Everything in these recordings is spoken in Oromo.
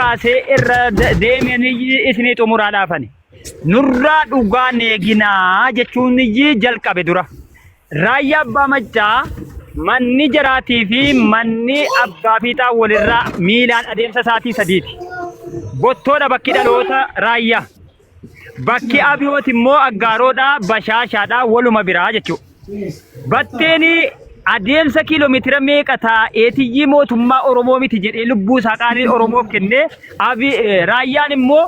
Kaasee irra deemanii isinii xumuraa dhaafani. Nurraa dhugaa neeginaa jechuun jalqabe dura. Raayyaa Abbaa Maccaa manni jaraatii fi manni Abbaa Fiixaa walirraa miilaan adeemsa isaatii sadiiti. Bottoodha bakki dhaloota raayyaa. Bakki Abiyoot immoo Aggaaroodha, Bashaashaadha, waluma biraa jechuudha. Batteen adeemsa kiiloomeetira meeqa taa'eetiyyii mootummaa Oromoo miti jedhee lubbuu isaa qaalii Oromoof kennee abi raayyaan immoo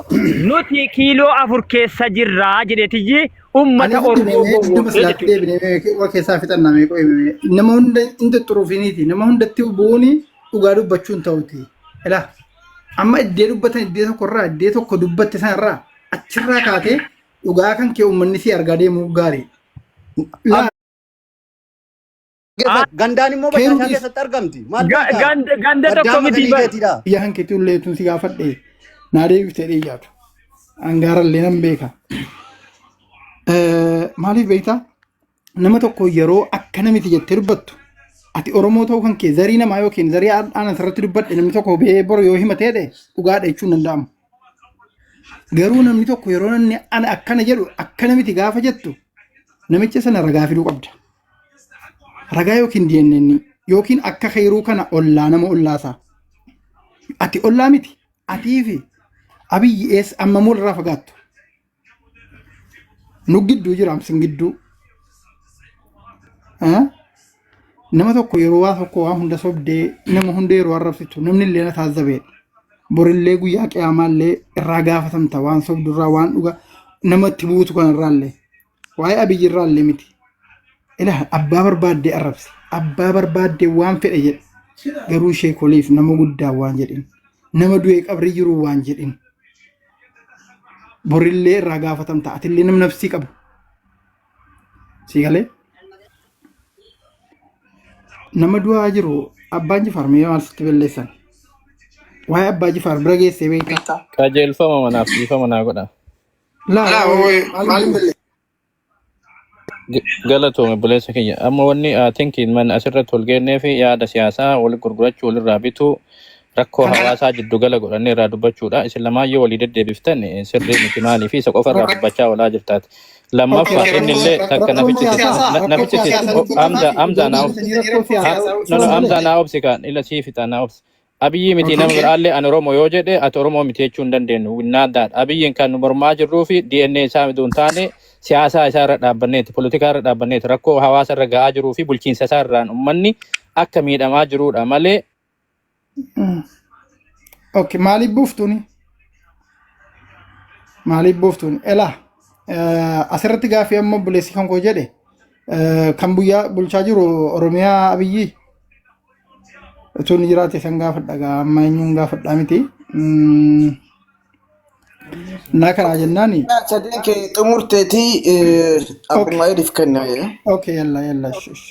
nuti kiiloo 4 keessa jirra jedheetiyyii ummata Ani Oromoo deebinee idduma gowwoomsee silaatti jechuudha. deebinee waa keessaa fixannaa meeqa himame. Nama hunda hin tutturuufiniiti. Nama hundatti bu'uuni dhugaa dubbachuu hin ta'uti. Ilaa amma iddee dubbatan iddee tokko irraa iddee tokko dubbatte sanarraa achirraa kaatee dhugaa kan kee uummanni si argaa deemuu gaarii. Laa Gandaan immoo keeruu bashaashaa dhiis keessatti argamti. Maal beektaa? Ganda tokko Gaddaama miti galii bar. keetiidha. Biyya kan keetii ullee tun si gaafadhe naa deebiftee dhiyaatu. Angaarallee nan beeka. Maaliif beektaa? Nama tokko yeroo akkana miti jettee dubbattu ati Oromoo ta'uu kan kee zarii namaa yookiin zarii aan asirratti dubbadhe namni tokko bee boru yoo himatee dhe dhugaadha jechuun danda'amu. Garuu namni tokko yeroo namni ana akkana jedhu akkana miti gaafa jettu namicha sana ragaa fiduu qabda. Ragaa yookiin DNA yookiin akka keeruu kana ollaa nama ollaasaa. Ati ollaa miti atii fi Abiyyi eessa amma moo irraa fagaattu? Nu gidduu jira sin gidduu. Ah? Nama tokko yeroo waa tokko waa hunda sobdee nama hunda yeroo arrabsitu namni illee na taazzabeedha. Borillee guyyaa qiyaamaa illee irraa gaafatamta waan sobdurraa waan dhuga namatti buutu kanarraallee. Waa'ee Abiyyi irraallee miti. Ilaa abbaa barbaaddee arrabsi. Abbaa barbaaddee waan fedhe jedhe. Garuu sheekoliif nama guddaa waan jedhin. Nama du'ee qabrii jiru waan jedhin. Borillee irraa gaafatamta. Atillee nama nafsii qabu. Sii galee? Nama du'aa jiru abbaan Jifaar mee maal sitti balleessan? Waa'ee abbaa Jifaar bira geessee beektaa? Qajeelfama manaaf dhiifama naa godha. Laa maal hin balleessan? Galatoome obboleessa kiyya. Amma wanni I think man asirratti wal geennee fi yaada siyaasaa wal gurgurachuu walirraa bituu rakkoo Kana hawaasaa jiddugala godhannee irraa dubbachuudha. Isin lamaan yoo walii deddeebiftan sirrii miti maaliif isa qofa irraa dubbachaa oolaa jirtaati. Okay, Lammaffaa rakkoo inni illee takka rakkoon nafichi siyaasaa rakkoo nafichi siyaasaa nutti Hamza kanaaf Hamza iddoo naa obsi. deebisanii rakkoo siyaasaa No ibsuu no malee. Hamza naa obsi kaan ila sii fixa naa obsi. Abiyyi miti nama Okay. biraallee ani Oromoo yoo jedhe ati Oromoo miti jechuu hin dandeenyu. Not that. Abiyyiin kan nu mormaa jirruu fi DNA isaa utuu hin taane siyaasaa isaa irra dhaabbanneeti, politikaa irra dhaabbanneeti, rakkoo hawaasa irra ga'aa jiruu fi bulchiinsa isaa irraan uummanni akka miidhamaa jiruudha malee. Okay, maaliif buuftuuni? Maaliif buuftuuni? Elaa asirratti gaaffii amma obboleessi kan koo jedhe kan buyyaa bulchaa jiru Oromiyaa Abiyyi utuu inni jiraate san gaafadha gaa amma eenyuun gaafadhaa miti. Naa kanaa jennaani. Sadeen kee xumurteetii Okay, Abdulma'idiif kenna. okay, yalla yalla ish ish.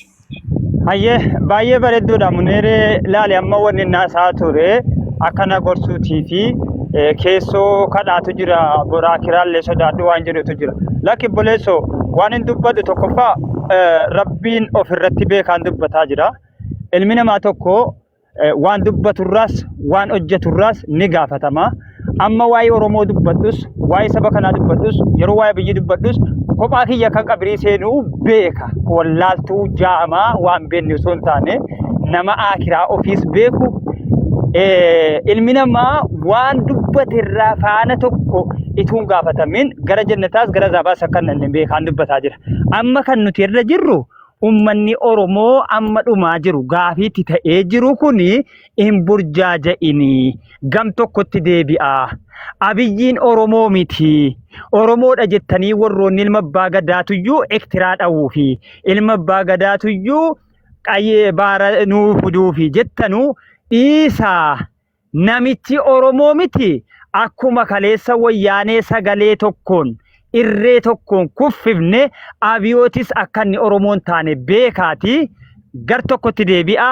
Hayyee baay'ee bareedduudha Muneeree laali amma wanni inni haasaa ture akkana gorsuutii fi keessoo kadhaatu jira boraa kiraallee sodaadhu waan jedhutu jira. Lakki obboleessoo waan hin dubbadhu tokkoffaa rabbiin ofirratti beekaan dubbataa jira. Ilmi namaa tokko waan dubbaturraas waan hojjeturraas ni gaafatama. Amma waa'ee Oromoo dubbadhus, waa'ee saba kanaa dubbadhus, yeroo waa'ee biyyi dubbadhus kophaa kiyya kan qabrii seenuu beeka. Wallaaltuu jaamaa waan beekne osoo hin taane nama aakiraa ofiis beeku. Ilmi namaa waan dubbate irraa faana tokko ituu hin gaafatamin gara jannataas gara zaabaas akka hin beekaan dubbataa jira. Amma kan nuti irra jirru Ummanni Oromoo amma dhumaa jiru gaafiitti ta'ee jiru kun hin burjaaja'ini. Gam tokkotti deebi'a. Abiyyiin Oromoo miti. Oromoodha jettanii warroonni ilma abbaa gadaatuyyuu ektiraa dhawuufi ilma abbaa gadaatuyyuu qayyee baara nuu fuduufi jettanuu dhiisaa. Namichi Oromoo miti akkuma kaleessa wayyaanee sagalee tokkoon irree tokkoon kuffifne Abiyootis akka inni Oromoo hin taane beekaati gar tokkotti deebi'a.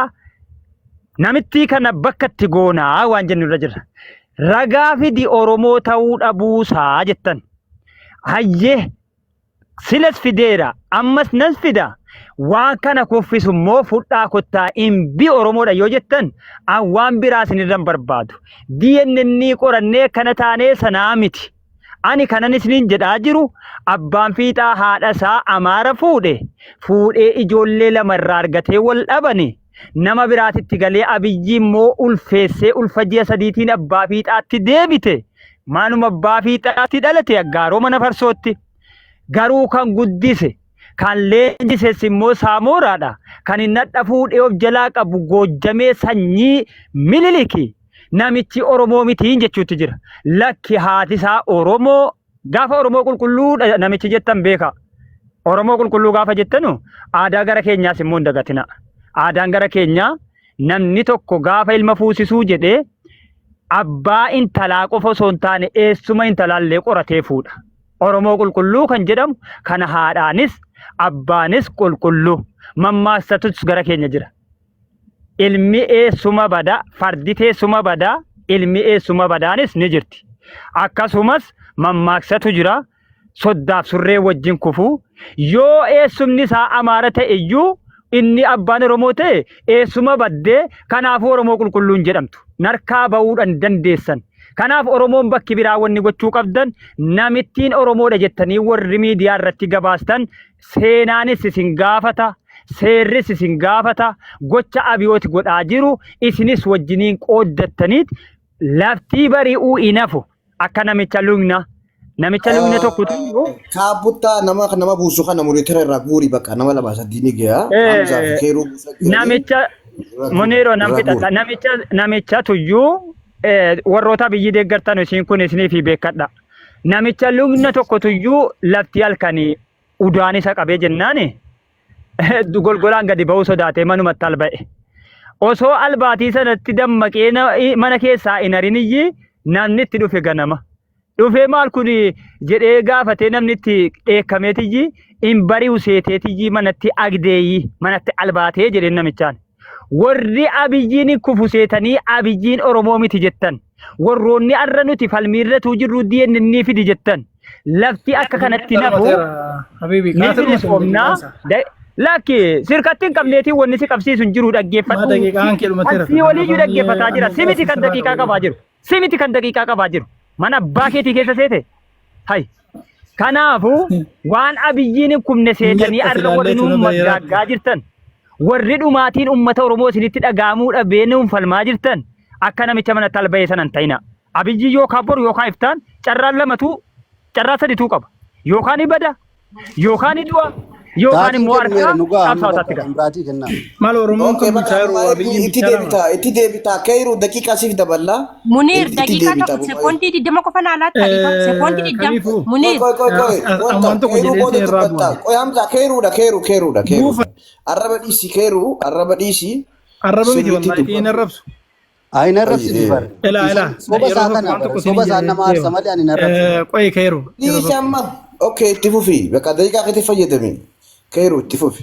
Namittii kana bakka itti goonaa waan jennu irra jirra. Ragaa fidi Oromoo ta'uu dhabuusaa jettan. Hayyee silas fideera ammas nan fida. Waan kana kuffisu immoo fudhaa kottaa imbi Oromoodha yoo jettan an waan biraa isinirra hin barbaadu. DNA qorannee kana taanee sanaa miti. Ani kanan isiniin jedhaa jiru abbaan fiixaa haadha isaa Amaara fuudhe fuudhee ijoollee lama irraa argatee wal dhabani nama biraatitti galee Abiyyi immoo ulfeessee ulfa ji'a sadiitiin abbaa fiixaatti deebite manuma abbaa fiixaatti dhalate aggaaroo mana farsootti garuu kan guddise kan leenjises immoo Saamooraadha kan inni hadha fuudhee of jalaa qabu Goojjamee sanyii Miniliki namichi Oromoo mitiin jechuutti jira. Lakki haati isaa Oromoo gaafa Oromoo qulqulluudha namichi jettan beeka. Oromoo qulqulluu gaafa jettanu aadaa gara keenyaas immoo hin dagatina. Aadaan gara keenyaa namni tokko gaafa ilma fuusisuu jedhee abbaa intalaa qofa osoo hin taane eessuma intalaallee qoratee fuudha. Oromoo qulqulluu kan jedhamu kana haadhaanis abbaanis qulqulluu mammaaksatus gara keenya jira. Ilmi eessuma bada, fardi teessuma bada, ilmi eessuma badaanis ni jirti. Akkasumas mammaaksatu jira, soddaaf surree wajjin kufu. Yoo eessumni isaa Amaara ta'e iyyuu inni abbaan Oromoo ta'e eessuma baddee kanaafuu Oromoo qulqulluu hin jedhamtu. Narkaa ba'uudhaan dandeessan. Kanaaf Oromoon bakki biraa wanni gochuu qabdan namittiin Oromoodha jettanii warri miidiyaa irratti gabaastan Seenaanis isin gaafata, seerris isin gaafata, gocha Abiyoot godhaa jiru isinis wajjiniin qooddattaniit laftii bari'uu hin hafu. Akka namicha lugna. Namicha lugna tokkotu jiru. Kaabbuttaa nama nama buusu kana monitora irraa guuri bakka nama lama sadii ni ga'a. Hamzaa fi Keeruu buusa jiranii Namicha irraa guuri. Muniiroo nan Irraa fixadha. guuri. Namicha namicha tuyyuu warroota biyyi deeggartan isiin kun isiniif beekadha. Namicha lugna tokko tuyyuu lafti halkanii udaan isa qabee jennaani golgolaan gadi ba'uu sodaatee manumatti alba'e. Osoo albaatii sanatti dammaqee mana keessaa hin hariniyyi namni itti dhufe ganama. Dhufee maal kun jedhee gaafatee namni itti dheekkameetiyyi hin bari'u seeteetiyyi manatti agdeeyyi manatti albaatee jedheen namichaan. Warri Abiyyiin hin kufu seetanii Abiyyiin Oromoo miti jettan. Warroonni arra nuti falmiirratuu jirru DNA fidi jettan. Lafti akka kanatti nafu Dhumateera Habibi ni kaasa dhumate bilisoomnaa. daqiiqaan isaa. Lakki sirkatti hin qabneetiin wanni si qabsiisu hin jiru Maa dhaggeeffadhu. daqiiqaan kee dhumateera Kan sii oliiyyuu baay'ee dhaggeeffataa jira. ani Si miti kan sirraa daqiiqaa qabu. qabaa jiru. Si miti kan daqiiqaa qabaa jiru. Mana abbaa keetii keessa seete. Hay. Kanaafuu waan Abiyyiin hin kufne seetanii Jetta arra warri silaallee nuun tuna bayeera. maggaaggaa jirtan. Warri dhumaatiin ummata Oromoo isinitti dhaga'amuu dhabee nuun falmaa jirtan akka namicha manatti alba'ee sana hin ta'ina. Abiyyi yookaan boru yookaan iftaan carraan lamatu carraa sadituu qaba. Yookaan ni bada yookaan ni du'a yookaan Daatiin immoo kennumeera harkaa nu ga'a amma qabsaa'otaatti bakka gala. kan biraatii kennaa. Maal Oromoon Okay, kan bakka bulchaa jiru amma Abiyyiin itti bichaa lama. deebita itti deebita keeru daqiiqaa siif daballa Muniir itti daqiiqaa deebita tokko bubaayee. sekoondii 20 qofa naa laatta dhiifama sekoondii 20 Kamiifuu Qoy Muniir qoy qoy qoy An wanta waan tokko keeruu jedhee booda si irraa dubbatta bu'an. qoy Hamza keeruudha keeru keeruudha Buufa keeruudha arraba dhiisi keeru arraba dhiisi arraba miti sirriitti wallaahi hin dubbadhu. arrabsu. Ayi na arrabsiti Ayyee. bar. Ilaa Isin ilaa soba yeroo isaa tokko kana waan bar. tokko Soba isiniin isaan jedhee nama aarsa deema. malee ani na arrabsiti. Qoy keeru yeroo Dhiisi tokko. amma okay itti fufi bakka daqiiqaa keetti fayyadami keeru itti fufi.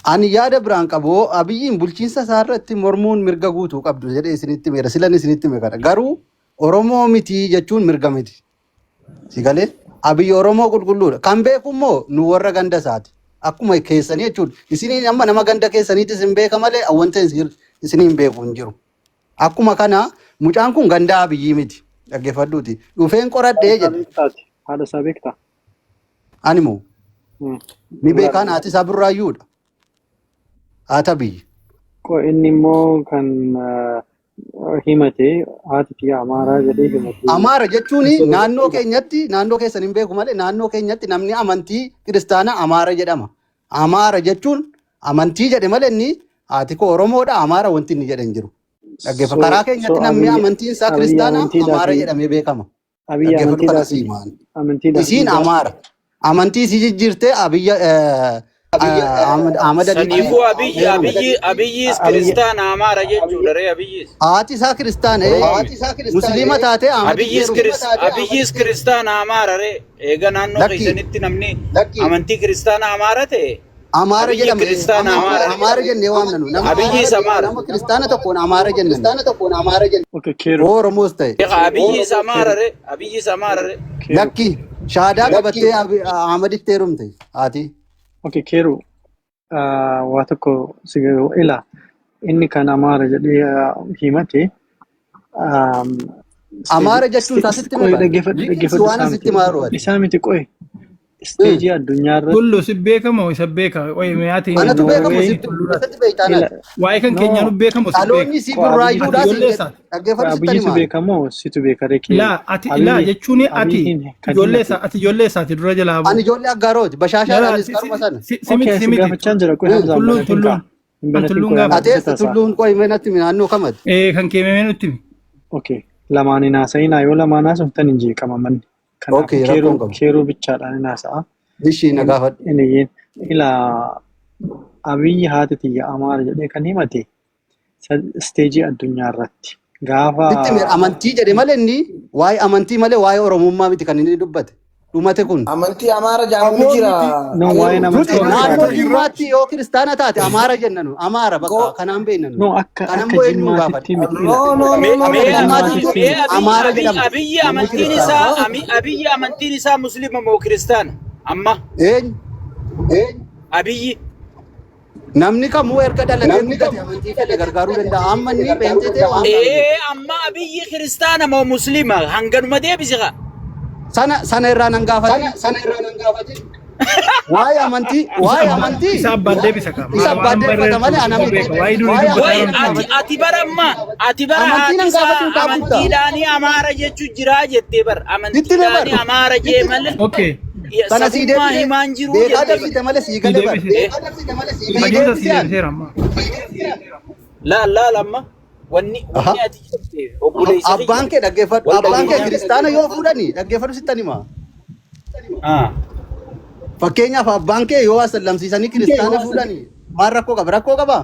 Ani yaada biraan qabu Abiyyiin bulchiinsa isaa irratti mormuun mirga guutuu qabdu jedhee isinitti himeera. Silan isinitti hime kana. Garuu Oromoo miti jechuun mirga miti. Si galee Abiyyi Oromoo qulqulluudha. Kan beeku immoo nu warra ganda isaati. Akkuma keessanii jechuudha. Isiniin amma nama ganda keessaniitis hin beeka malee wanta isiniin beeku hin jiru. Akkuma kana mucaan kun ganda Abiyyii miti. Dhaggeeffadhuuti. Dhufeen qoradhee Haadha isaa jedhe. beektaati. Haadha isaa beektaa? Ani moo ni beekaan haati isaa Burraayyuudha. Haata Abiyyi. Qo inni immoo kan himate haati tiyya Amaaraa jedhee himate. Amaara jechuun naannoo keenyatti naannoo keessan hin beeku malee naannoo keenyatti namni amantii kiristaanaa Amaara jedhama. Amaara jechuun amantii jedhe malee inni haati koo Oromoodha Amaara wanti inni jedhe hin jiru. Dhaggeeffa So karaa so keenyatti namni Abiyyi amantiin isaa Abiyyi kiristaanaa amantiidhaa Amaara fi jedhamee beekama. Abiyyi Dhaggeeffadhu amantiidhaa kana fi siimaan. amantiidhaa fi Isiin Amaara. Amantii isii jijjiirtee Abiyya Ahmad Aliitti Saniifuu Abiyyi heerumte. Abiyyi Abiyyiis Abiyyi kiristaana Amaara jechuudha ree Abiyyiis. Haati isaa kiristaana Oromoo miti. Musliima taatee Ahmaditti Abiyyiis heerumte. kiris Abiyyiis kiristaana Amaara ree. Eega naannoo Lakki keessanitti namni amantii kiristaana Amaara ta'e Amaara Abiyyi jedhama. kiristaana Amaara Amaara ree. Amaara jennee waamna nu. Nama Abiyyiis Amaara. nama kiristaana tokkoon Amaara jenna nu. Okay, Keeru Yoo Oromoos ta'e. Eega Abiyyiis Amaara ree. Abiyyiis Amaara ree. Keeru Lakki shaadaa qabattee Ahmaditti heerumte haati. Okay, Keeru waa tokko si ila inni kan Amaara jedhee himate Amaara jechuun isaa sitti qoy hime bara. dhaggeeffadhu Liqimsi dhaggeeffadhu waan isaa sitti miti maaru ati. isaa miti qoy isteejii addunyaa irratti Tullu si beekamoo isa beeka. Oye mi'aati Anatu beekamu Noorweey sitti isatti beektaa ila naati. waa'ee kan no keenyaa nu beekamoo si beeka. Dhaloonni si qoy abiyyitu burraayyuudhaa Ati siin ijoollee jedhe. isaati. qoy Dhaggeeffadhu sittan abiyyitu himaa. beekamoo situ beeka ree Keeru Laa ati laa abiyyi jechuun ati abiyyiin kan ijoollee himate isaa ati ijoollee isaati dura jalaa Ani bu'u. ijoollee aggaarooti. Laa Bashaashaadhaanis karuma sana. si Okay, miti si si miti gaafachaan jira qoy Hamzaan tulluun banatin tulluun kaa hin an banatin tulluun qoy gaafadha. Ati Hamzaan eessa tasaa tulluun qoy meenatti naannoo kamati? Kan kee meemee nutti himi. Okay, lamaan hin haasa'inaa yoo lamaan haasoftan hin jeeqama manni. Kanaafuu Okay, rakkoon keeroo qabu. keeroo bichaadhaan hin haasa'a. Ishii na gaafadhu. Inni ilaa Abiyyi haati tiyya Amaara jedhee kan himate isteejii addunyaa irratti gaafa Sitti hime amantii jedhe malee inni waa'ee amantii malee waa'ee Oromummaa miti kan inni dubbate. Dhumate kun. Amantii Amaara jedhamu ni Aboo jira. nuti no waa'een nuti amantii Nuti miti naannoo kiristaanota jirra. Jimmaatti yoo kiristaana taate Amaara jenna nu. Amaara bakka Go kanaan beekna nu. no akka Kanan akka boo eenyuun gaafadha. Jimmaatitti miti ila no no no Mee no mee no. Abiyyi Jimmaatitti mee Abiyyi Amaara Abiyyi jedhama. Abiyyi Namni amantiin kiristaana. isaa Abiyyi amantiin isaa muslima moo kiristaana? Amma Eenyu? Abiyyi Namni kamuu erga dhalatee guddate amantii fedhe gargaaruu danda'a. Amma inni pheenxee ta'e waan gaarii ee amma Abiyyi kiristaana moo muslima? Hanganuma deebisi kaa. Sana sana irraa nan gaafatin. Waa'ee amantii Isa waa'ee abbaan amantii isa abbaan deebisa kaa. isa Maal abbaan waan deebifata barreessu malee ana isa miti. beeka. Waa'ee durii Waa'ee dubbataa Way amantii nan ati gaafatin. ati bara amma ati bara Amantii haati nan isaa gaafatin kaabutta. amantiidhaanii Amaara jechuu jiraa jettee bar Sitti hime amantiidhaanii bar. Amaara jee malee Okay. Sana sii sabummaa deebisee himaan jiruu beekaa jettee bar. dabsite malee sii Si gale bar. deebise. Eh, Sii Hajuuta si deebisee ani. deebiseera amma. laal laal amma wanni Aha. wanni ati jette obboleessa kiyya Abbaan kee dhaggeeffadhu. wal Abbaan kee dhageenyaa. kiristaana yoo fuudhani dhaggeeffadhu sittan hima. Ah. Fakkeenyaaf abbaan kee yoo asallamsiisanii kiristaana fuudhani maal rakkoo qaba? Rakkoo qabaa?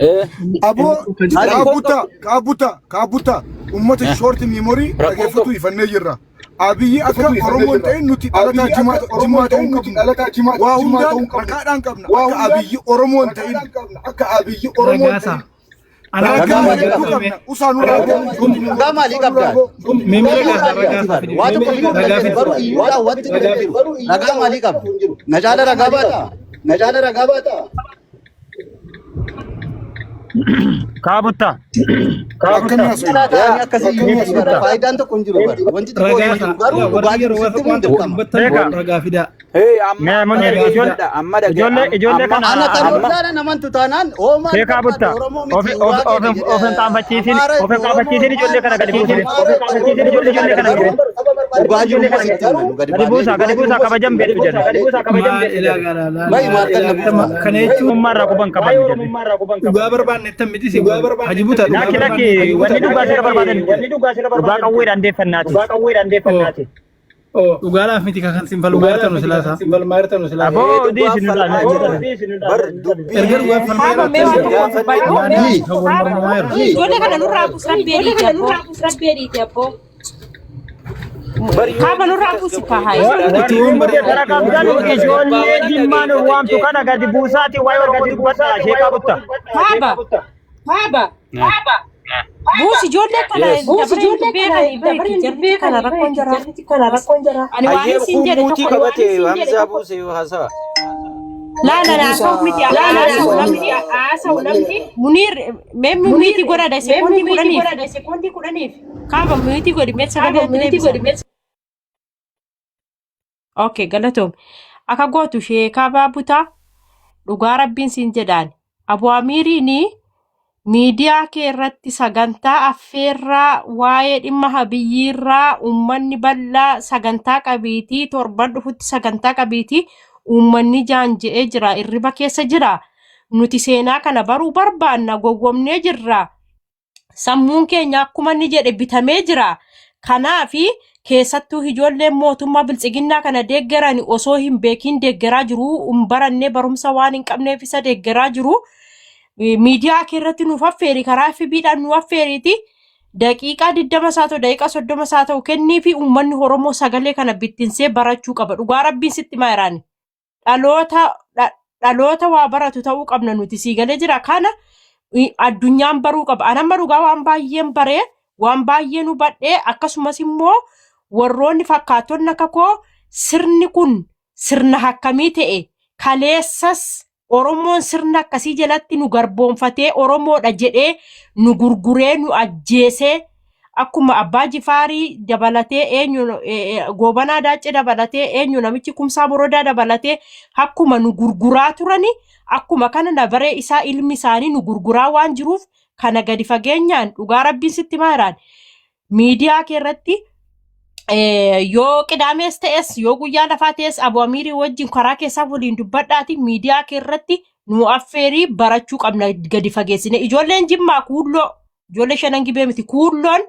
Eh, Aboo inni Maali? rakkoon kaabutta qabu. kaabutta kaabutta ummata short memory Rakkoon dhaggeeffatu qabu. ifannee jirra. Abiyyi akka Oromoo hin ta'in nuti dhalataa Jimmaa ta'uu hin qabnu. Waa hundaan rakaadhaan qabna. Akka Abiyyi Oromoo hin ta'in. Ragaasaa. Ana Ragaa Ragaa maalii hedduu qabda? qabna. Usaa nurraa boo. Ragaa maalii qabda? Meemee Iyyuu ragaasaa qabda ati ragaasaa bar. fidi. Waa tokko fiduu hin Ragaa dandeessu. fidi. Baruu iyyuudhaan wanti hin jiru. Ragaa maalii qabda? Na caala ragaa baataa? Kaabutta. Akkamii Kaabutta. haasofna? Jalaa ta'anii akkasii iyyuu miti bara. Kaabutta. Faayidaan tokko hin jiru bara. Wanti xiqqoo hin Ragaasaa. jiru. Garuu Laa dhugaa warri jiru yeroo sitti waan himuun tokko dirqama. dubbattan Beeka. ragaa fidaa. Hey, amma Mee amma munir Ragaa ijoollee fidaa. dhaggeeffadha amma dhagge ijoollee ijoollee amma kana Ana kan amma amma ollaan amantu taanaan hoomaan sheekaa barbaadde butta Oromoo of miti of uraa of keenya of hin qaanfachiisin Amaara of hin Oromoo qaanfachiisin ijoollee kana gadi buusin ijoollee kana gadi garuu dhugaa jiru immoo sitti himna nu gadi gadi baanee buusaa gadi buusaa kabajan beektu jedhe Maal ilaa gara laa bayi maal kan na buusa kana jechuun Oromummaa irraa quban qaban jedhe dhugaa barbaanne miti si haji buta dhugaa Lakki lakki barbaanne wanni dhugaa sirra barbaadan dhugaa qawweedhaan deeffannaati. Dhugaadhaaf miti kan sin falmaa jirtanu silaasaa. Aboo ee odii dhugaaf isin nurraa falmaa hin jirra jedhan. bar dubbii Erga dhugaaf falmaa Haaba mee waan jirtan tokko gaafanne dubbadhu. yaadni kan wal mormamaa jiru. Ijoollee kana nurraa buusi rabbi jedhiiti abboo. bar yoo Kaaba inni nurraa buusi kaa tasgabboofne hayi. Warri Itti uun nuti bari kara qabdan yoo ijoollee tasgabbaawanii jimmaa nu dhageeffatan waamtu jee kana gadi buusaati waa'ee Oromoo dubbadhaa sheekaa butta. Kaaba. Buusi ijoollee kana yes dabareen hin beekanii beeki jarri kana rakkoon jira. Ani waan hayyee isin jedhe kun muutii tokko qabate Hamzaa buuse yoo haasawa laa laa laa haasa'u miti haasa'u namni Muniir mee miitii godhadha sekoondii 10f kaaba miitii godhi mee sagalee deebisa. Okay galatoom akka gootu ishee kaabaa butaa dhugaa rabbiin siin jedhaan Abu Amiiriin miidiyaa kee irratti sagantaa affeerraa waa'ee dhimma habiyyiirraa uummanni bal'aa sagantaa qabiitii torban dhufutti sagantaa qabiitii uummanni jaanje'ee jira irriba keessa jira nuti seenaa kana baruu barbaanna gowwomnee jirra sammuun keenya akkuma inni jedhe bitamee jira. Kanaafi keessattuu ijoolleen mootummaa biltsiginnaa kana deeggaran osoo hin beekin deeggaraa jiru. Hin barannee barumsa waan hin qabneef isa deeggaraa jiru. Miidiyaa kee irratti nuuf affeeri karaa FB'dhaan nu affeeriiti. Daqiiqaa 20 isaa ta'u daqiiqaa 30 isaa ta'u kennii fi uummanni Oromoo sagalee kana bittinsee barachuu qaba. Dhugaa rabbiin sitti himaa jiraani. Dhaloota dhaloota waa baratu ta'uu qabna nuti sii galee jira. Kana addunyaan baruu qaba. Ani amma dhugaa waan baay'een baree waan baay'een hubadhee akkasumas immoo warroonni fakkaattonni akka koo sirni kun sirna akkamii ta'e Kaleessas Oromoon sirna akkasii jalatti nu garboomfatee Oromoodha jedhee nu gurguree nu ajjeesee akkuma Abbaa Jifaarii dabalatee eenyu Goobanaa Daaccee dabalatee eenyu namichi Kumsaa Morodaa dabalatee akkuma nu gurguraa turani akkuma kana nabaree isaa ilmi isaanii nu gurguraa waan jiruuf kana gadi fageenyaan dhugaa rabbiin sitti maaraan miidiyaa kee irratti yoo qidaamees ta'es yoo guyyaa lafaa ta'es Abu Amiirii wajjin karaa keessaa waliin dubbadhaati miidiyaa kee irratti nu affeerii barachuu qabna gadi fageessine. Ijoolleen Jimmaa kuulloo ijoollee shanan gibee miti kuulloon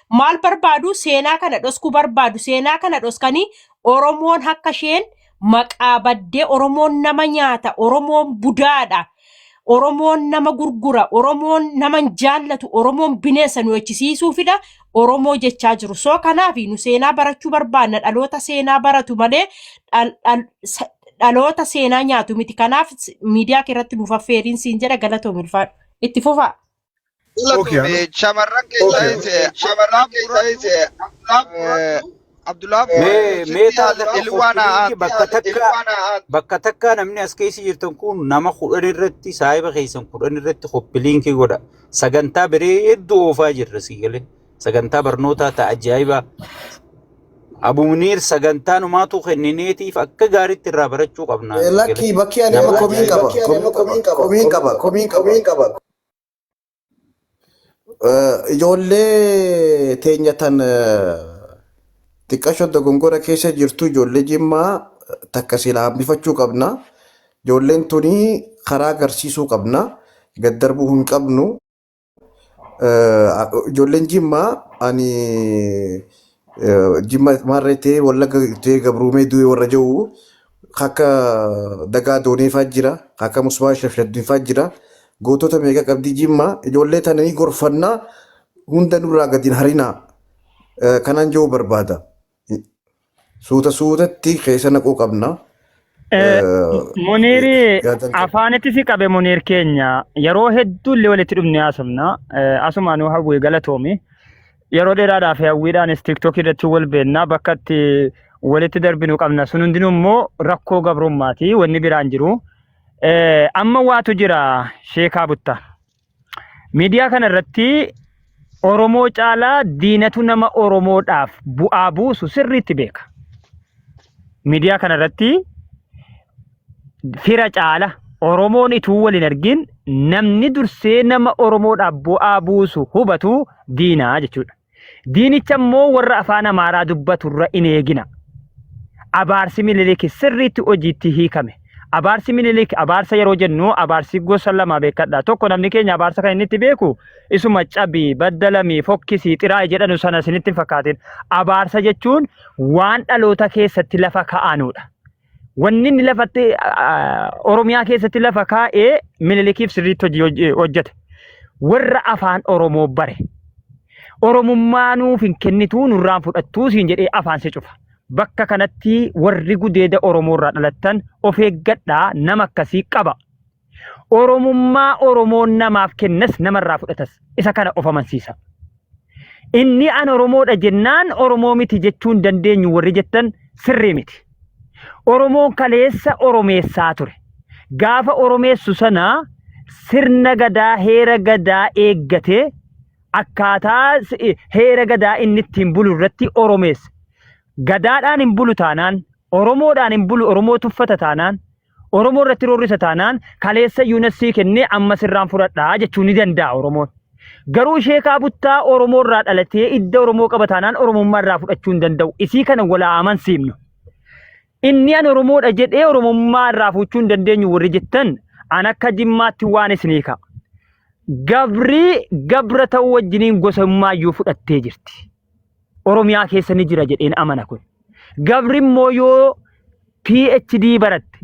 maal barbaadu seenaa kana dhoskuu barbaadu seenaa kana dhoskanii Oromoon akka isheen maqaa baddee Oromoon nama nyaata Oromoon budaadha Oromoon nama gurgura Oromoon nama hin jaallatu Oromoon bineensa nu jechisiisuufidha Oromoo jechaa jiru. So kanaaf nu seenaa barachuu barbaanna dhaloota seenaa baratu malee dhaloota seenaa nyaatu miti. Kanaaf miidiyaa kee irratti nuuf affeeriin siin jedha galatoomi ulfaadhu. Itti fufaa. Okay, Galatoomi shamarran keessaayis shamarran keessaayis Abdullaah Mee mee sitti taate ilwaan koppiliinki bakka takka bakka takka namni as keessa jirtan kun nama 10 irratti saahiba keessan 10 irratti koppiliinkii godha. Sagantaa bareedduu oofaa jirra sii galee. Sagantaa barnootaa ta'a ajaa'ibaa. Abu Muniir sagantaa numaatu kennineetiif akka gaariitti irraa barachuu qabna sii galee. Lakkii bakki ani Nama amma komiin ajaa'ibaa. qaba. Komiin qaba. Komiin qaba. Komiin qaba. Ijoollee teenya tan xiqqasho dogongora keessa jirtu ijoollee Jimmaa takka silaa hambifachuu qabna. Ijoolleen tuni karaa agarsiisuu qabna. Gad darbuu hin qabnu. Ijoolleen Jimmaa ani Jimma maarree ta'ee Wallagga ta'ee Gabruumee du'e warra jiru akka Dagaa Doonee fa'aa jira, akka Musbaa Shafshaddin fa'aa jira. Gootota meeqa qabdi Jimma ijoollee tana ni gorfannaa hunda nurraa gadi hin harinaa. Kanaan jiru barbaada. Suuta suutatti keessa naquu qabna. Muniiri Yaadan qaba. afaanitti si qabe Muniir keenya yeroo hedduu illee walitti dhufne haasofna. Asumaanuu hawwii galatoomi. Yeroo dheeraadhaaf hawwiidhaanis TikTok irratti wal beennaa bakka itti walitti darbinu qabna. Sun hundinuu immoo rakkoo gabrummaati wanni biraan jiru. Amma waatu jira sheekaa butta. Miidiyaa kana irratti Oromoo caalaa diinatu nama Oromoodhaaf bu'aa buusu sirriitti beeka. Miidiyaa kana irratti fira caala Oromoon ituu wal hin argin namni dursee nama Oromoodhaaf bu'aa buusu hubatu diinaa jechuudha. Diinicha immoo warra afaan Amaaraa dubbatu irra in eegina. Abaarsi Minilik sirriitti hojiitti hiikame. Abaarsi Minilik abaarsa yeroo jennu abaarsi gosa lama beekadha. Tokko namni keenya abaarsa kan inni itti beeku isuma cabii, baddalamii, fokkisii, xiraa'i jedhanu sana isinitti hin fakkaatin. Abaarsa jechuun waan dhaloota keessatti lafa kaa'anudha. Wanni inni lafatti Oromiyaa keessatti lafa kaa'ee Minilikiif sirriitti hojii hojjete. Warra afaan Oromoo bare. Oromummaa nuuf hin kennituu nurraan fudhattuu siin jedhee afaan si cufa. Bakka kanatti warri gudeeda Oromoo irraa dhalattan of eeggadhaa nama akkasii qaba. Oromummaa Oromoon namaaf kennas namarraa fudhatas. Isa kana of amansiisa. Inni an Oromoodha jennaan Oromoo miti jechuu hin dandeenyu warri jettan sirrii miti. Oromoon kaleessa Oromeessaa ture. Gaafa Oromeessu sana sirna gadaa heera gadaa eeggatee akkaataa heera gadaa inni ittiin bulu irratti Oromeesse. Gadaadhaan hin bulu taanaan, Oromoodhaan hin bulu, Oromoo tuffata taanaan, Oromoo irratti roorrisa taanaan kaleessa yuunassii kennee amma sirraan fudhadhaa jechuu ni danda'a Oromoon. Garuu sheekaa buttaa Oromoo irraa dhalatee idda Oromoo qaba taanaan Oromummaa irraa fudhachuu hin danda'u. Isii kana walaa amansiifnu. Inni an Oromoodha jedhee Oromummaa irraa fuuchuu hin dandeenyu warri jettan an akka Jimmaatti waan isinii ka'a. Gabrii gabra ta'uu wajjiniin gosummaa iyyuu fudhattee jirti. Oromiyaa keessa ni jira jedheen amana kun. Gabri immoo yoo PhD baratte,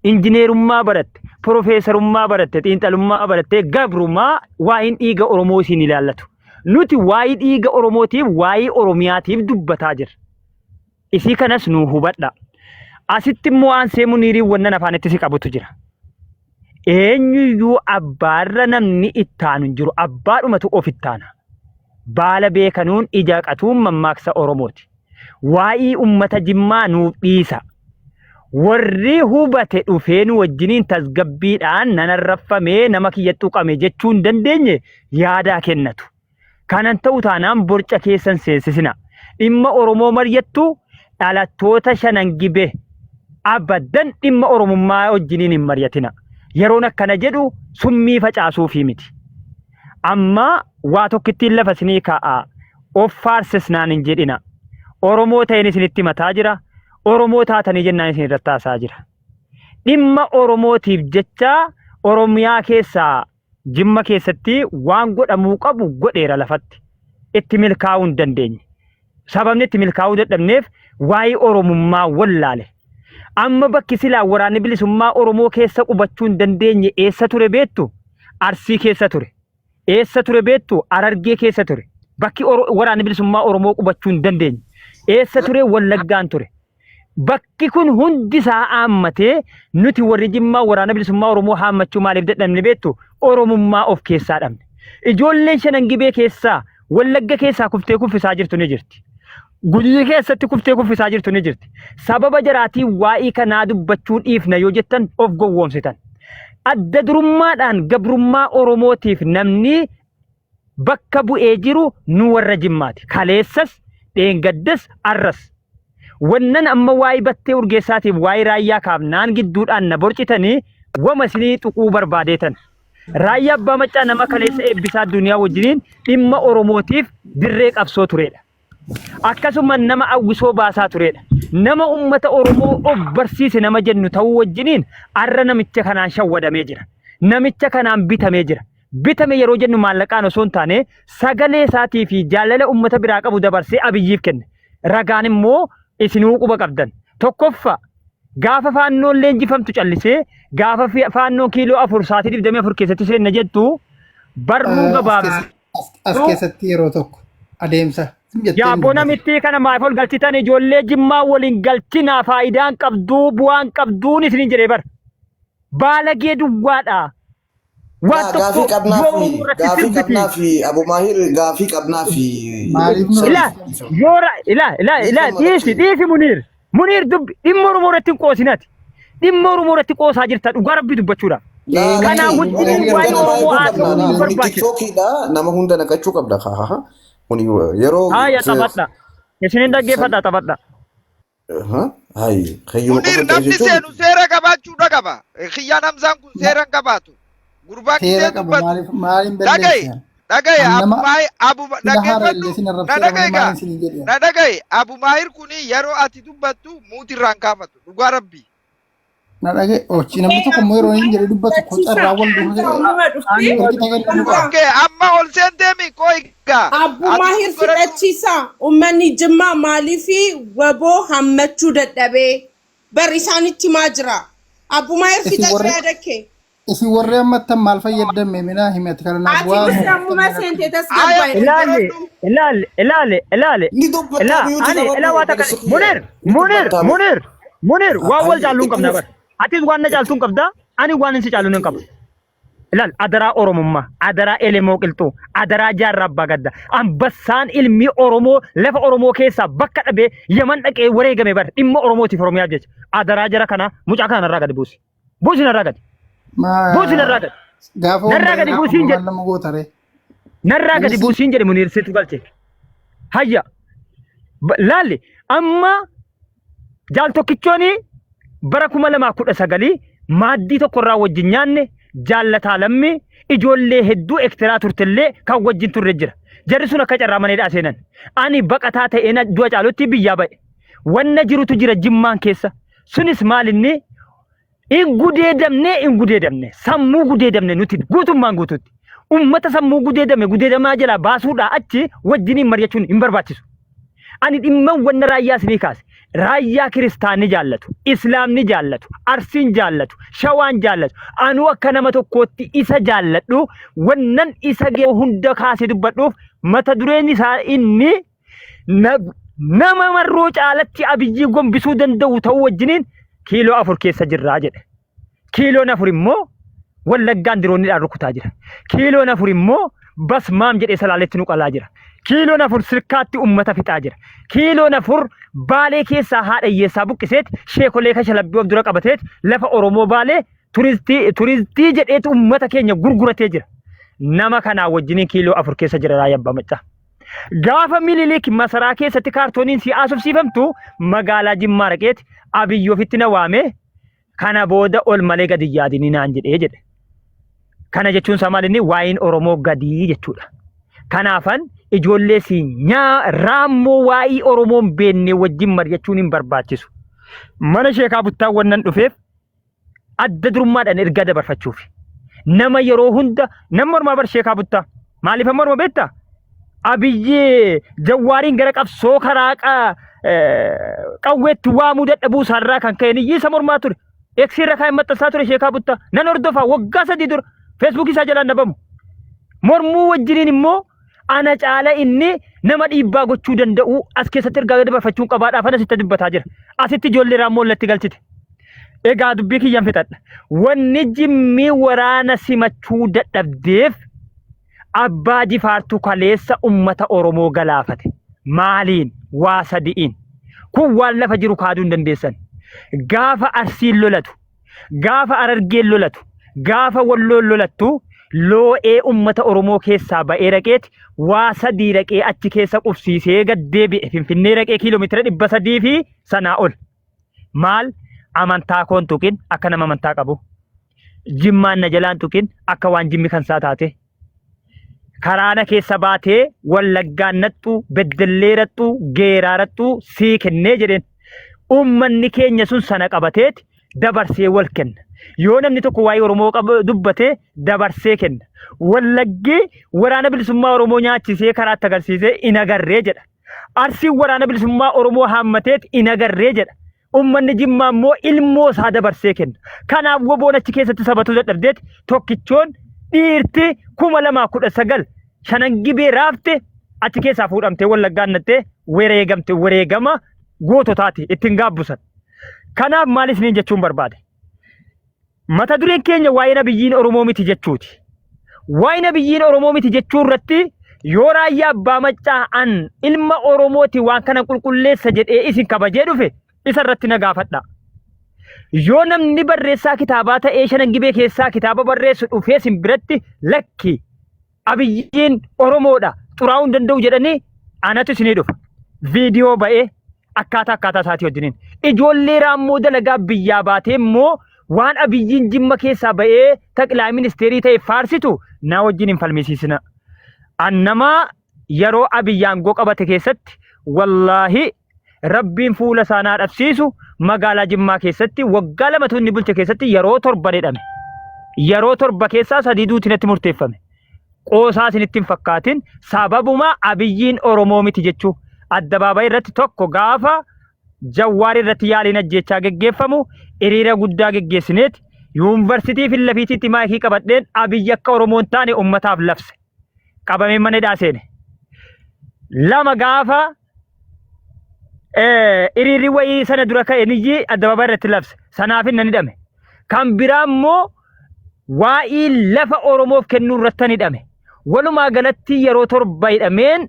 injineerummaa baratte, profeesarummaa baratte, xiinxalummaa baratte gabrummaa waa'een dhiiga Oromoo isin ilaallatu. Nuti waa'ee dhiiga Oromootiif waa'ee Oromiyaatiif dubbataa jirra. Isii kanas nuu hubadha. Asitti immoo aansee Muniiriin wannan afaanitti si qabutu jira. Eenyuyyuu abbaarra namni ittaanu hin jiru. Abbaadhumatu of ittaana. Baala beekanuun ija qatuun mammaaksa Oromooti. Waa'ii ummata Jimmaa nuuf dhiisa. Warri hubate dhufee nu wajjiniin tasgabbiidhaan nan arraffamee nama kiyya tuqame jechuu hin dandeenye yaadaa kennatu. Kanan ta'u taanaan borca keessan seensisina. Dhimma Oromoo maryattu dhalattoota shanan gibe abadan dhimma Oromummaa wajjiniin hin maryatina. Yeroon akkana jedhu summii facaasuufii miti. Amma waa tokkittiin lafa isinii kaa'a. Of faarsisnaan hin jedhina. Oromoo ta'een isinitti mataa jira. Oromoo taatanii jennaan isin irratti haasaa jira. Dhimma Oromootiif jecha Oromiyaa keessaa Jimma keessatti waan godhamuu qabu godheera lafatti. Itti milkaa'uu hin dandeenye. Sababni itti milkaa'uu dadhabneef waa'ee Oromummaa wallaale. Amma bakki silaa waraanni bilisummaa Oromoo keessa qubachuu hin dandeenye eessa ture beektu? Arsii keessa ture. Eessa ture beektu? Harargee keessa ture. Bakki waraanni bilisummaa Oromoo qubachuu hin dandeenye. Eessa ture? Wallaggaan ture. Bakki kun hundi isaa haammatee nuti warri Jimmaa waraana bilisummaa Oromoo haammachuu maaliif dadhabne beektu? Oromummaa of keessaa dhabne. Ijoolleen shanan gibee keessaa Wallagga keessaa kuftee kuffisaa jirtu ni jirti. Gujii keessatti kuftee kuffisaa jirtu ni jirti. Sababa jaraatiin waa'ee kanaa dubbachuu dhiifna yoo jettan of gowwoomsitan. Adda durummaadhaan gabrummaa Oromootiif namni bakka bu'ee jiru nu warra Jimmaati. Kaleessas, dheengaddas, arras. Wannan amma waa'ee battee urgeessaatiif waa'ee raayyaa kaafnaan gidduudhaan na borcitanii wama isinii tuquu barbaadeetan. Raayyaa Abbaa Maccaa nama kaleessa eebbisaa addunyaa wajjiniin dhimma Oromootiif dirree qabsoo turedha. Akkasuma nama awwisoo baasaa turedha. Nama uummata Oromoo of barsiise nama jennu ta'uu wajjiniin arra namicha kanaan shawwadamee jira. Namicha kanaan bitamee jira. Bitame yeroo jennu maallaqaan osoo hin taane sagalee isaatii fi jaalala uummata biraa qabu dabarsee Abiyyiif kenne. Ragaan immoo isinuu quba qabdan. Tokkoffaa gaafa faannoon leenjifamtu callisee gaafa faannoon kiiloo 4 sa'aatii 24 keessatti seenna jettu barruu As gabaabduu as keessatti yeroo tokko adeemsa sim jettee hin Yaaboo dubbatin. namittii kana maaf ol galchitan ijoollee jimmaa waliin galchinaa faayidaan qabduu bu'aan qabduun isiniin jedhee bara. Baalagee duwwaadha. Waan Laa tokko gaafii qabnaa yoo fi Oromoo irratti gaafii sirbiti. qabnaa fi Abu Maahir gaafii qabnaa fi Maaliif nu Ilaa rakkisa? yoo ilaa ilaa ilaa dhiifama dhiisi galchee. dhiisi Muniir. Muniir dubbi dhimma Oromoo irratti hin qoosinati. Dhimma Oromoo irratti qoosaa jirta dhugaa rabbii dubbachuudhaaf. Laa Kanaa lakki wajjiniin Muniir waa'ee gana Oromoo baay'ee qabna haasa'uun laa hin kuni barbaachisu. tiktookiidha nama hunda naqachuu qabda haa haa kuni yeroo Haaya taphadha. Isinin dhaggeeffadha taphadha. Hayi hayyuma Munir qofa ta'e namni jechuun seenu seera qabaachuudha qaba. Kiyyaan Hamzaan kun seera hin qabaatu. Gurbaan Seera gisee qaba dubbatu. maaliif maaliin Dhaga'i balleesse? dhaga'i An Abu nama Maahir Abu sila haara dhaggeeffadhu illee sin na arrabseera dhaga'i malee gaa maaliin sin jedhe. na dhaga'i Abu Maahir kuni yeroo ati dubbattu muutirraan kaafatu dhugaa rabbi. Na dhagaye ochi namni tokko immoo yeroo inni jedhe dubbatu ko carraa wal Hamza duuba uumama dhufti. ergi tajaajila qaba. Okay amma ol seenteemi koo egaa Abbu ati Maahir godhadhu. fudhachiisa. Uummanni Jimmaa maaliifi waboo hammachuu dadhabee? Bar isaanitti himaa jira. Abbu Maahir Isin fixadhu warri yaada kee. isin warri ammattan maal fayyadame minaa himati kana naa Ati bu'aa dhufte moo ammuma seente Aya tasgabbaa'e. Ilaali godhadhu. ilaali ilaali ilaali ni dubbataa ilaa miyuuti ani ilaa qabadhu waa takka obboleessa kiyya Munir ni Munir dubbataa Munir Munir waan wal hayi caallu hin itti qabna fufi bar. Atis waan na caaltu hin qabda ani waan hin si caalu hin qaba. Ilaal adaraa Oromummaa, adaraa Elemoo Qilxuu, adaraa Jaarraa Abbaa Gaddaa. Ambassaan ilmi Oromoo lafa Oromoo keessaa bakka dhabee Yaman dhaqee wareegame bar dhimma Oromootiif Oromiyaaf jecha. Adaraa jara kana mucaa kana narraa gadi buusi. Buusi narraa gadi. Buusi narraa gadi. Gaafa Narraa gadi buusiin jedhe. nama goota ree. Narraa gadi Namni buusiin jedhe Muniir situ galche. Hayya. Laalli amma jaal tokkichooni bara 2019 maaddii tokkorraa wajjin nyaanne jaallataa lammii ijoollee hedduu ektiraa turtellee kan wajjin turre jira. Jarri sun akka carraa maneedhaa seenan. Ani baqataa ta'een du'a caalutti biyyaa ba'e. Wanna jirutu jira jimmaan keessa. Sunis maalinni hin gudeedamne hin gudeedamne sammuu gudeedamne nuti guutummaan guutuutti. Ummata sammuu gudeedame gudeedamaa jalaa baasuudhaa achi wajjiniin mari'achuun hin barbaachisu. Ani dhimma wanna raayyaa isinii kaase. Raayyaa kiristaanni jaallatu, islaamni jaallatu, arsiin jaallatu, shawaan jaallatu. Anuu akka nama tokkootti isa jaalladhu wannan isa ga'e hunda kaasee dubbadhuuf mata dureen isaa inni nama marroo caalatti abiyyii gombisuu danda'u ta'uu wajjiniin kiiloo 4 keessa jirraa jedhe. Kiiloon 4 immoo wallaggaan diroonniidhaan rukutaa jira. Kiiloon 4 immoo basmaam jedhee salaaletti nu qalaa jira. Kiiloon 4 sirkaatti ummata fixaa jira. Kiiloon 4 Baalee keessaa haadha hiyyeessaa buqqiseet sheekolee kashalabbii of dura qabateet lafa Oromoo Baalee turistii turistii jedheet ummata keenya gurguratee jira. Nama kanaa wajjiniin kiiloo 4 keessa jira Raayyaa Abbaa Maccaa. Gaafa Minilik masaraa keessatti kaartooniin si haasofsiifamtu magaalaa Jimmaa dhaqeet Abiyyi ofitti na waamee kana booda ol malee gadi hin yaadinii naan jedhee jedhe. Kana jechuun isaa maal inni waa'een Oromoo gadii jechuudha. Kanaafan ijoollee si nyaa raammoo waa'ee Oromoo hin beekne wajjin mari'achuun hin barbaachisu. Mana sheekaa buttaa wannan dhufeef adda durummaadhaan ergaa dabarfachuuf. Nama yeroo hunda nama mormaa bar sheekaa buttaa. Maaliif amma morma beektaa? Abiyyi Jawwaariin gara qabsoo karaa qawweetti waamuu dadhabuu isaarraa kan ka'e niyyi isa mormaa ture. Eeksii irra kaa'ee maxxansaa ture sheekaa buttaa. Nan hordofaa waggaa 3 dura feesbuukii isaa jalaan dhabamu. Mormuu wajjiniin immoo ana caala inni nama dhiibbaa gochuu danda'u as keessatti ergaa dabarfachuun qabaadhaaf ana sitti dubbataa jira. Asitti ijoollee raammoo latti galchite. Egaa dubbii kiyyan fixadha. Wanni jimmii waraana simachuu dadhabdeef Abbaa Jifaartu kaleessa ummata Oromoo galaafate. Maaliin? Waa sadi'iin. Kun waan lafa jiru kaaduu hin dandeessan. Gaafa Arsiin lolatu, gaafa Harargeen lolatu, gaafa Walloon lolattu loo'ee ummata Oromoo keessaa ba'ee dhaqeeti waa sadii dhaqee achi keessa qubsiisee gad deebi'e Finfinnee dhaqee kiiloomeetira 300 fi sanaa ol. Maal amantaa koon tuqin akka nama amantaa qabu. Jimmaan na jalaan tuqin akka waan jimmi kan isaa taate. Karaana keessa baatee wallaggaan naxxu, beddellee raxxu, geeraa raxxu sii kennee jedheen. Uummanni keenya sun sana qabateeti dabarsee wal kenna. Yoo namni tokko waa'ee Oromoo dubbate dabarsee kenna. Wallaggi waraana bilisummaa Oromoo nyaachisee karaatti agarsiisee hin agarree jedha. Arsiin waraana bilisummaa Oromoo haammateet hin agarree jedha. Ummanni Jimmaa immoo ilmoo isaa dabarsee kenna. Kanaaf woboon achi keessatti sabatuu dadhabdeet tokkichoon dhiirti 2019 shanan gibee raafte achi keessaa fuudhamtee wallaggaan nattee wareegamte wareegama goototaati ittiin gaabbusan. Kanaaf maal isiniin jechuun barbaade? Mata dureen keenya waa'ee nabiyyiin Oromoo miti jechuuti. Waa'ee nabiyyiin Oromoo miti jechuu irratti yoo raayyaa abbaa maccaa an ilma Oromooti waan kana qulqulleessa jedhee isin kabajee dhufe isa irratti na gaafadha. Yoo namni barreessaa kitaabaa ta'ee shanan gibee keessaa kitaaba barreessu dhufee isin biratti lakki Abiyyiin Oromoodha xuraa'uu hin danda'u jedhanii anatu isinii dhufa. Viidiyoo ba'ee akkaataa akkaataa isaatii wajjiniin. Ijoollee raammoo dalagaa biyyaa baatee immoo waan Abiyyiin Jimma keessaa ba'ee taqilaa ministeerii ta'e faarsitu na wajjin hin falmisiisina. An nama yeroo Abiyyi aangoo qabate keessatti wallaahi Rabbiin fuula isaa naa dhabsiisu magaalaa Jimmaa keessatti waggaa lamatu inni bulche keessatti yeroo torba hidhame. Yeroo torba keessaa sadii duuti natti murteeffame. Qoosaa isinitti hin fakkaatin sababuma Abiyyiin Oromoo miti jechuu. Addabaabayii irratti tokko gaafa Jawwaar irratti yaaliin ajjeechaa geggeeffamu hiriira guddaa geggeessineeti yuunivarsiitii fillafiitiitti maayikii qabadheen Abiyyi akka Oromoo hin taane ummataaf labse. Qabamee mana hidhaa seene. Lama gaafa hiriirri wayii sana dura ka'e niyyi addabaabaayii irratti labse. Sanaaf inni hidhame. Kan biraa immoo waa'ee lafa Oromoof kennuu irratti hidhame. Walumaa galatti yeroo torba hidhameen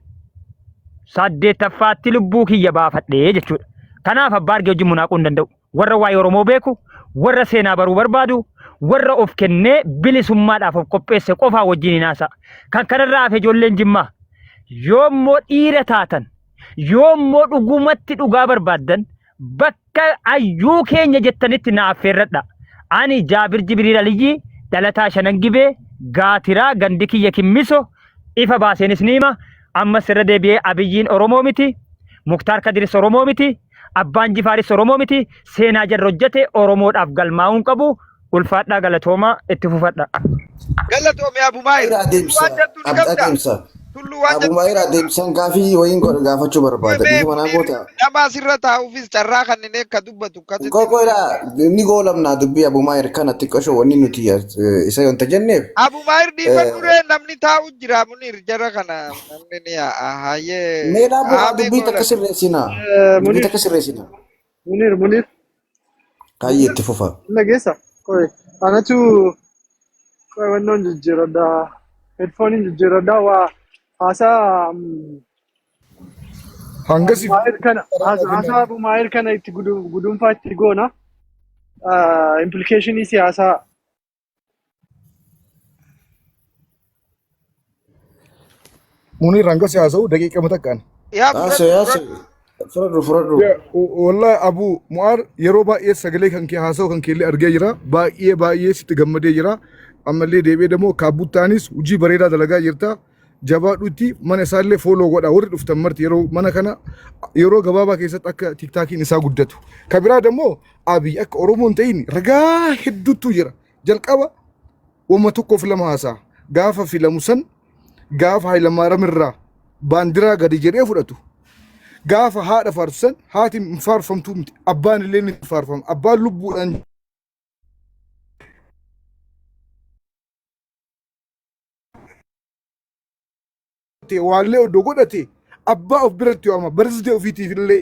saddeettaffaatti lubbuu kiyya baafadhee jechuudha. Kanaaf abbaa argee wajjin munaaquu hin danda'u. Warra waa'ee Oromoo beeku, warra seenaa baruu barbaadu, warra of kennee bilisummaadhaaf of qopheesse qofaa wajjin hin haasa'a. Kan kanarraa hafe ijoolleen Jimmaa yoommoo dhiira taatan, yoommoo dhugumatti dhugaa barbaaddan bakka ayyuu keenya jettanitti na affeerradha. Ani Jaabir Jibriil Aliyyii dhalataa Shanan Gibee Gaatiraa gandi kiyya Kimmiso ifa baaseenis ni hima. Ammas irra deebi'ee Abiyyiin Oromoo miti, Muktaar Kadiris Oromoo miti, Abbaan Jifaaris Oromoo miti. Seenaa jarri hojjete Oromoodhaaf galmaa'uu hin qabu. Ulfaadhaa galatoomaa itti fufadha. Galatoomi Abu Maahir. Maayir Tulluu adeemsa waan jettu ni qabda. adeemsa Tulluu waan Abu jettu ni Maayir qabda. adeemsaan gaafii wayiin godha gaafachuu barbaada. Mee Dhiifama naa Muniir goota. nama asirra taa'uufis carraa kanneen akka dubbatu akkasitti Qoqoo ilaa ni goolamnaa dubbii Abu Maayir kana xiqqasho wanni nuti isa yonta jenneef. Abu Maahir dhiifadhu ree namni taa'u jira Muniir jara kana namni ni yaa'a hayyee Mee dhaabuu haa haamee dubbii takka goolan. sirreessina. Dubbii Munir, takka sirreessina. Munir, Munir, Kaayyee itti fufa. dhageessa? Qoy, anatu qoy wannoon jijjiiradha. Headphone jijjiiradha waa Haasaa Hangasi Maayir kana karaa haasaa kennaa. Abu Maayir kana itti guduunfaa itti goona. Implikeeshinii siyaasaa Muniir hangasi haasa'u daqiiqama takkaan. Yaa Haasa'e fudhadhu haasa'e. fudhadhu. Fudhadhu fudhadhu. Wallahi Abu Mu'aar yeroo baay'ee sagalee kan kee haasa'u kan kee illee argee jira. Baay'ee baay'ee sitti gammadee jira. Ammallee deebi'ee demoo kaabbuttaanis hojii bareedaa dalagaa jirta. Jabaadhutti mana isaallee fooloo godha. Warri dhuftan marti yeroo mana kana yeroo gabaabaa keessatti akka tiktaakiin isaa guddatu. Ka biraa dammoo Abiy akka Oromoon ta'in ragaa hedduutu jira. Jalqaba wama tokkoof lama haasa'a. Gaafa filamu san gaafa Hayilamaariyaam irraa baandiraa gadi jedhee fudhatu. Gaafa haadha faarsu san haati hin faarfamtuu miti. Abbaan illee ni faarfama. Abbaan lubbuudhaan ta'e waallee odoo godhate abbaa of biratti waama. Birthday ofiitiif illee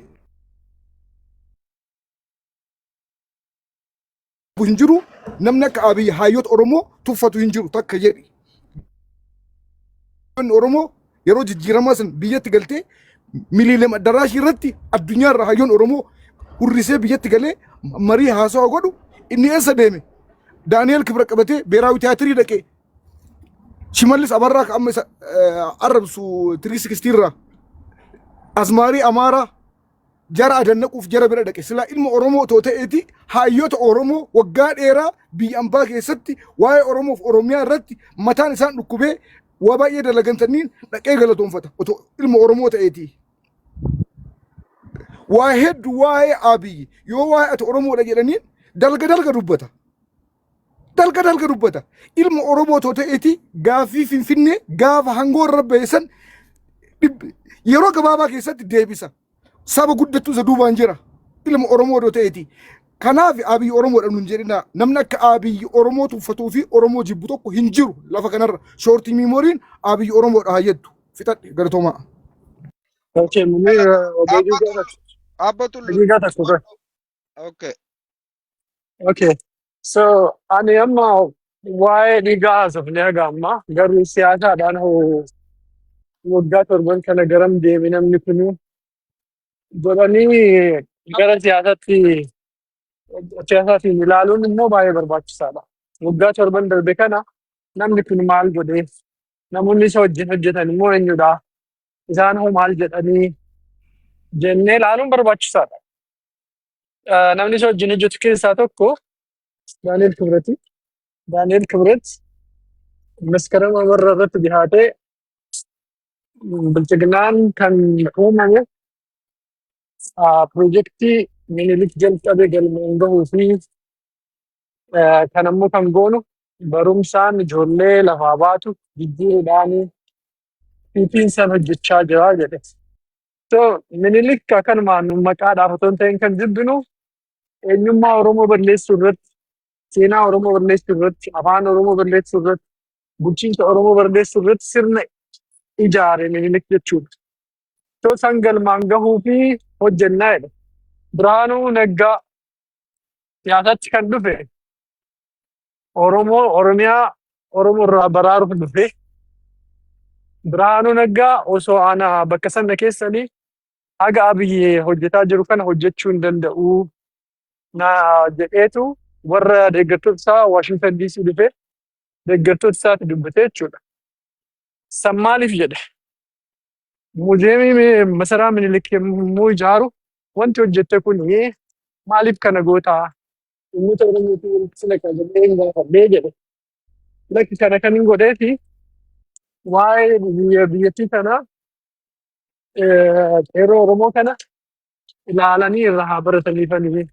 hin jiru. Namni akka Abiy hayyoota Oromoo tuffatu hin jiru takka jedhi. Hayyoonni Oromoo yeroo jijjiiramaa san biyyatti galtee miliileem addaraashii irratti addunyaa irra hayyoon Oromoo hurrisee biyyatti galee marii haasawaa godhu inni eessa deeme? Daani'eel Kibra qabatee beeraawi tiyaatirii dhaqee Shimallis Abarraa ka amma isa arrabsu 360 irraa Azmaarii Amaaraa jara adannaquuf jara bira dhaqe silaa ilma Oromoo otoo ta'eeti hayyoota Oromoo waggaa dheeraa biyya ambaa keessatti waa'ee Oromoof Oromiyaa irratti mataan isaan dhukkubee waa baay'ee dalagantaniin dhaqee galatoonfata otoo ilma Oromoo ta'eeti. Waa hedduu waa'ee Abiyyi yoo waa'ee ati Oromoodha jedhaniin dalga dalga dubbata. Dalga dalga dubbata. Ilma Oromoo otoo ta'eeti gaaffii Finfinnee gaafa hangoo irra ba'e san yeroo gabaabaa keessatti deebisa. Saba guddattuu isa duubaan jira. Ilma Oromoo otoo ta'eeti. Kanaaf Abiyyi Oromoodha nun jedhina. Namni akka Abiyyi Oromoo tuffatuu fi Oromoo jibbu tokko hin jiru lafa kanarra. Short memoryn Abiyyi Oromoodha haa jettu. Fixadhe galatoomaa. Okay, Munir, daqiiqaa Abba Abba Tullu. daqiiqaa tokko qofa. Okay. Okay. So, ani amma waa'ee dhiigaa haasofne haga ammaa garuu siyaasaadhaan hoo waggaa torban kana garam deeme namni kuni godhanii gara siyaasatti siyaasaatiin ilaaluun immoo baay'ee barbaachisaadha. Waggaa torban darbe kana namni kun maal godhe? Namoonni isa wajjin hojjetan immoo eenyudha? Isaan hoo maal jedhanii jennee ilaaluun barbaachisaadha. Namni isa wajjin hojjetu keessaa tokko Daani'el Kibrati. Daani'el Kibret Maskarama warra irratti dhihaatee bilchiginaan kan uumame piroojeektii Minilik jalqabe galmaan gahuu fi kan ammoo kan goonu barumsaan ijoollee lafaa baatu jijjiiruudhaan fiitiin san hojjechaa jira jedhe. So Minilik akkanumaan maqaadhaaf otoo hin ta'in kan jibbinu eenyummaa Oromoo balleessuu irratti, seenaa Oromoo balleessuu irratti, afaan Oromoo balleessuu irratti, bulchiinsa Oromoo balleessuu irratti sirna ijaare Minilik jechuudha. So san galmaan gahuu fi hojjennaa jedhe. Birhaanuu Naggaa siyaasatti kan dhufe Oromoo Oromiyaa Oromoo irraa baraaruuf dhufe. Birhaanuu Naggaa osoo ana bakka sana keessanii haga Abiyyi hojjetaa jiru kana hojjechuu hin danda'u na jedheetu warra deeggartoota isaa Washington DC dhufe deeggartoota isaatti dubbate jechuudha. San maaliif jedhe? Muuziyeemii masaraa Minilik yommuu ijaaru wanti hojjette kun maaliif kana gootaa? Uummata Oromootiin walitti si naqa jedhee hin gaafadhee jedhe. Lakki kana kan hin godheefi waa'ee biyya biyyattii kanaa qeerroo Oromoo kana ilaalanii irraa haa barataniifanii.